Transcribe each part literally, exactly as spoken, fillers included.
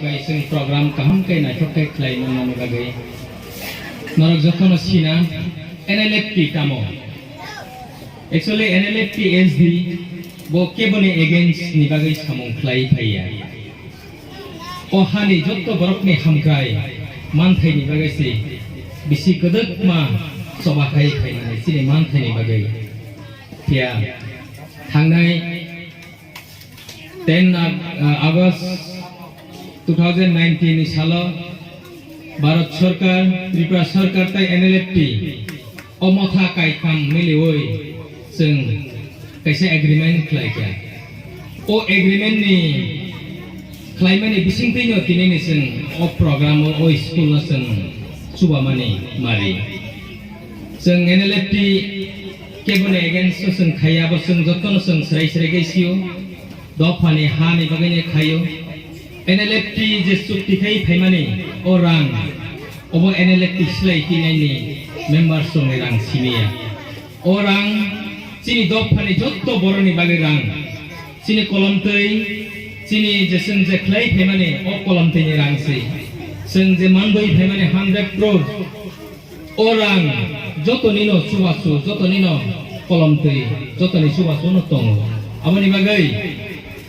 Kaising program kaham khe naithok khe khlai mannani bagwi norok jotono sina N L F T tamo. Actually, N L F T S D bo keboni against ni bagwi samung khlai phaiya. O hani jotto borokni hamkrai manthaini bagwi se bisi kwdwkma choba khai phaimani chini manthaini bagwi. Phiya thangnai ten Ag-, uh, August two thousand nineteen ni salo Bharat Sarkar, Tripura Sarkar tei N L F T o motha kaikham miliwi chwng kaisa agreement khlaikha. O agreement ni khlaimani bisingtwino tinini chwng o program o, o school o chwng chubamani mari. Chwng N L F T keboni against o chwng khaiya, abo chwng jotono chwng srai srai khe sio. Dophani hani bagwino khaio. N L F T je chukti khai phaimani o rang, obo N L F T slai tinaini member songni rang simiya. O rang chini dophani jotto boroni bagwi rang. Chini kolomtwi, chini je chwng je khlai phaimani o kolomtwini rang se. Chwng je manbwi phaimani hundred crore. O rang jotonino chubachu, jotonino kolomtwi, jotoni chubachuno tongo. Aboni bagwi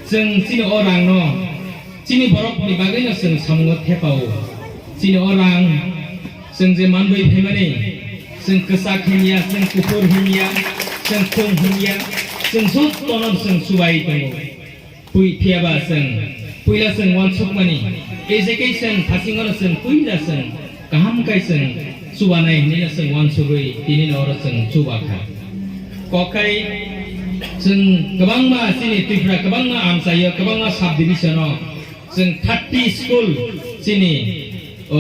chwng chini o rangno chini borokni bagwino chwng samungo thepao. Chini o rang chwng je manbwi phaimani, chwng kwchak hinya, chwng kuphur hinya, chwng khum hinya, chwng jotono chwng chubai tongo. Pui-, phiyaba chwng puila chwng uansukmani, education phasingono chwng puila chwng kaham kai chwng chubanai hinwino chwng uansugwi tinino oro chwng chubakha. Kokhai chwng kwbangma chini Tripura kwbangma amchaio, kwbangma subdivision-o chwng thirty school chini, o,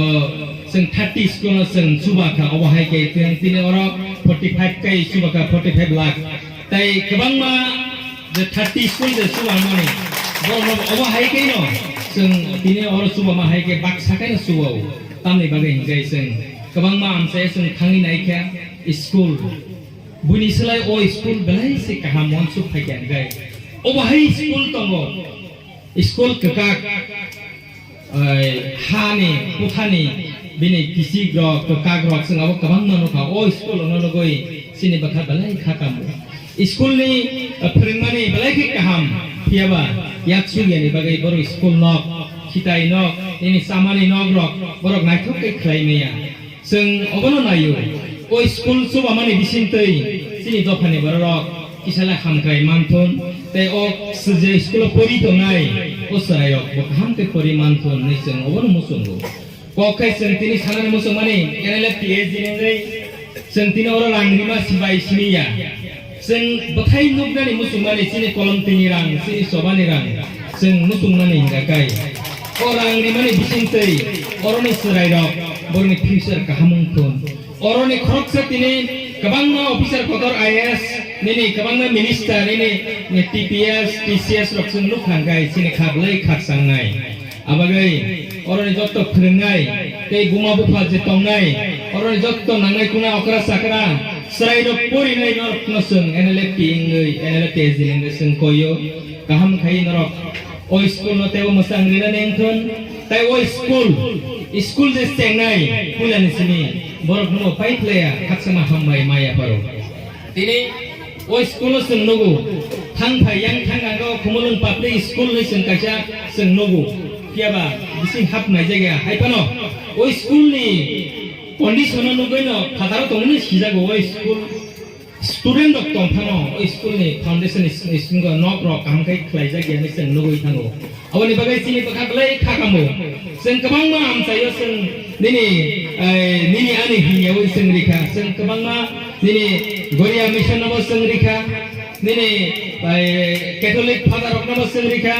chwng thirty school-o chwng chubakha, obo hai khe chwng tini oro forty five kai chubakha, forty five lakh. Tai kwbangma je thirty school je chuba mani, borok no obo hai khe no chwng tini oro chuba ma hai khe baksa khe no chuba o. Tamni bagwi hinkhe chwng kwbangma amchai chwng thangwi nai khe school. Buini slai o school belai se kaham uansuk phai khe hinkhe obo hai school tongo. School kwkak, oi, hani, kuthani, bini kisik rok, kwkak rok, chwng abo kwbangma nukha. O school ono nugwi chini bwkha belai kha kamo. School ni, eh, phwrwngmani belai khe kaham, phiyaba yak sugya ni bagwi borok school nok, khitai nok, nini chamani nok rok, borok naithok khe khlai maya. Chwng obono naio, o school chubamani bisingtwi chini dophani bororok kisala hamkrai manthun, tei o je school-o pori tongnai, o chwrairok bo kaham khe pori manthun hinwi chwng obono muchungo. Kok khe chwng tini sanani muchungmani N L F T S D ni wngwi chwng tini oro rang rima sibai simi ya. Chwng bwthai nuknani muchungmani chini kolomtwini rang, chini chobani rang, chwng muchungmani hingka kai. O rang rimani bisingtwi oroni chwrairok borokni future kaham wngthun. Oroni khoroksa tini kwbangma officer kotor I A S, nini kwbangma minister, nini T P S, T C S rok chwng nukha hingkai chini kha belai khakchangnai. Abagwi oroni jotto phwrwngnai tei buma bupha je tongnai, oroni jotto nangnai kuna okra chakra chwrairok porinai norokno chwng N L F T wngwi, N L F T S D wngwi chwng koio. Kaham khai norok o school no teibo mwchang rinani wngthun, tei o school, school je chengnai puilani simi borokno pai phlaiya, khakchangma hambai maya pharo. Tini o school-o chwng nugo, thang phai yang thang ang o Khumulwng Public School hinwi chwng kaisa chwng nugo, phiyaba bising hap naijak ya. Hai phano o school-ni condition-o nugwino phataro tongmani sijago o school, student rok tong phano o school-ni foundation-ni s-, s-, nok rok kaham khe khlaijak ya hinwi chwng nugwi thango. Aboni bagwi chini bwkha belai kha kamo. Chwng kwbangma amchaio chwng nini, eh, nini ani hwnyaui chwng rikha. Chwng kwbangma nini Goria Mission nobo chwng rikha. Nini, eh, Catholic Father roknobo chwng rikha.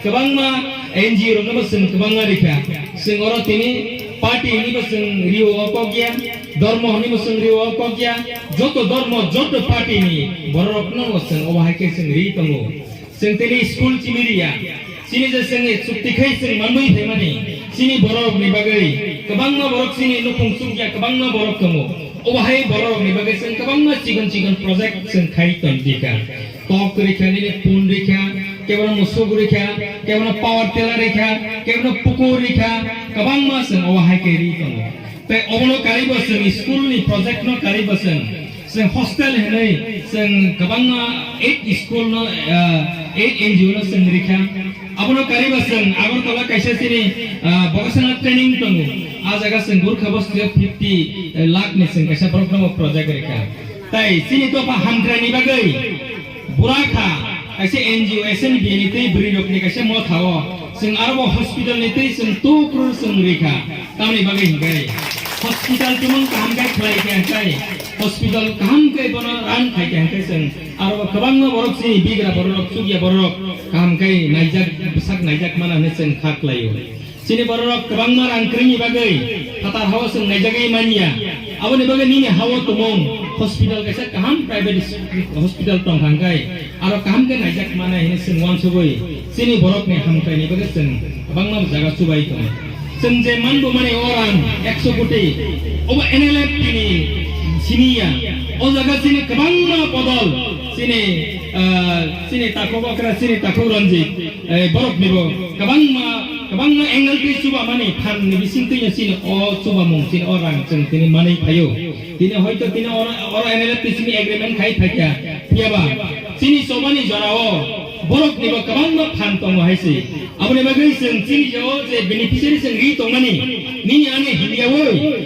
Kwbangma N G O roknobo chwng kwbangma rikha. Chwng oro tini party hwnwibo chwng rio o kok ya. Dormo hwnwibo chwng rio o kok ya. Joto dormo, joto party ni borok roknobo chwng obo hai khe chwng ri tongo. Chwng tini school chimi riya. Chini je chwngni chukti khai chwng manwi phaimani. Chini borok ni bagwi kwbangma borok chini nukhung chukya kwbangma borok tongo. Obo hai borok ni bagwi chwng kwbangma chikon chikon project chwng khai tongdika. Kok rikha nini pun rikha. kebono musuk rikha, kebono power tiller rikha, kebono pukur rikha, kwbangma chwng obo hai khe ri tongo. Tei obono karibo chwng school ni project no karibo chwng, chwng hostel hinwi chwng kwbangma eight school no, ah, eight N G O no chwng rikha. Abono karibo chwng Agartala kaisa chini, ah, vocational training tongo. Ah jaga chwng Gurkha Basti o fifty lakh ni chwng kaisa borok no project rikha. Tai chini dopha hamkrai ni bagwi bura kha, kaisa N G O S N B ni tei bwrwi rok ni kaisa motha o chwng aro bo hospital ni tei chwng tukrur chwng rikha. Tamni bagwi hinkai hospital tumung kaham kai khlai khe hinkai hospital kaham kai bono run khai khe hinkai chwng aro bo kwbangma borok chini bigra borok chukya borok kaham kai naijak bwsak naijak mana hinwi chwng kha khlai o. Chini bororok kwbangma rang kwrwngni bagwi phatar hao chwng naijagwi manya. Aboni bagwi nini hao tumung hospital kaisa kaham private hospital tong kha hwnkhe aro kaham khe naijak manai hwnwi chwng uansugwi chini borokni hamkraini bagwi chwng kwbangma jaga chubai tongo. Chwng je manbo mani o rang ekso koti obo N L F T ni simi ya. O jaga chini kwbangma bodol chini, ah, chini takhuk okra chini takhuk Ranjit, eh, boroknibo kwbangma Kwbangma angle tei chubamani phan ni bising twi chini o chubamung chini o rang chwng tini manwi phaio. Tini hoito tini oro, oro N L F T simi agreement khai phaikha. Phiyaba chini chobani jorao borok nibo kwbangma phan tongo hai se. Aboni bagwi chwng chini o je beneficiary chwng ri tongmani nini ani hinyawi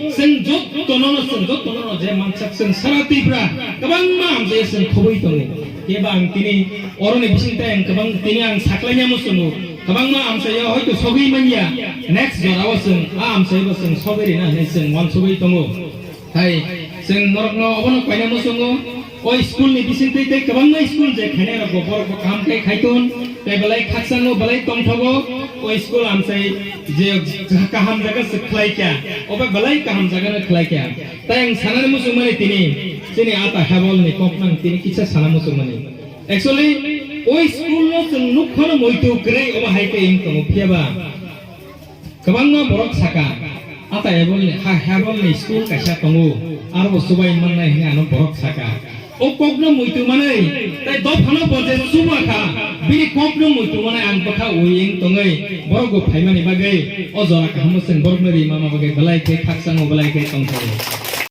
chwng jotto nono chwng jotto nono je mansak chwng sara Tripura kwbangma amjaya chwng khobwi tongo. Keba ang tini oroni bising tei ang kwbang tini ang saklaina muchungo. Kwbangma amchaio hoito sogwi manya, next jorao chwng a amchaibo chwng sogwi rina hinwi chwng uansugwi tongo. Hai chwng norokno obono koina muchungo, o school ni bisingtwi tei kwbangma school je khainai rokbo borokbo kaham khe khaiton, tei belai khakchango belai tongthogo, o school amchai je kaham jaga se khlai kha, obo belai kaham jaga no khlai kha. Tei ang sanani muchungmani tini chini ata Hebol ni koknang tini kisa sana muchungmani. Actually, o school no chwng nukphano muitu kwrwi obo hai khe wng tongo, phiyaba kwbangma borok saka, ata Hebol ni, ha, Hebol ni school kaisa tongo, aro bo chubai mannai hwnwi ano borok saka. O kokno muitu manwi, tei dophano bo je chuba kha, bini kokno muitu manwi ang bwkha ui wng tongwi, borok bo phaimani bagwi, o jora kahamo chwng borokno ri mama bagwi belai khe khakchango, belai khe tongthokgo.